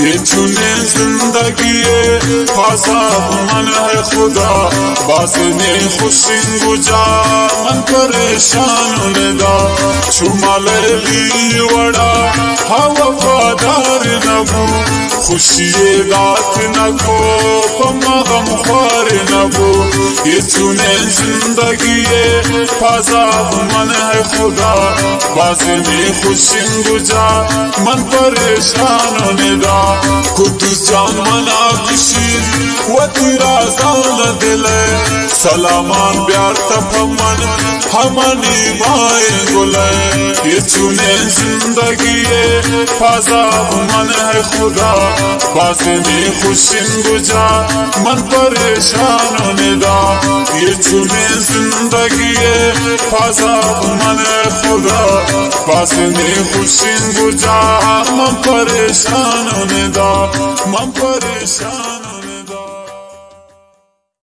اے چونیں زندگی ءِ پازاب من، اے خدا، بازیں خوشیں گجا من پریشان ندا۔ چو ما لیلی وڑا ہا وفادار نبو، خوشی دات نکو، پہ ما غمخوار نبو۔ اے چونیں زندگی ءِ پازاب من، اے خدا، بازیں خوشیں گجا من پریشان ندا۔ قدوس جان منا گشی وتی رازان دل ءِ، سلامان بیار تہ پہ من ہمنی مائیں گل ءِ۔ اے چونیں زندگی ءِ پازاب من، اے خدا، بازیں خوشیں گجا من پریشان ندا۔ اے چونیں زندگی ءِ پازاب من، اے خدا، بازیں خوشیں گجا من پریشان ندا، من پریشان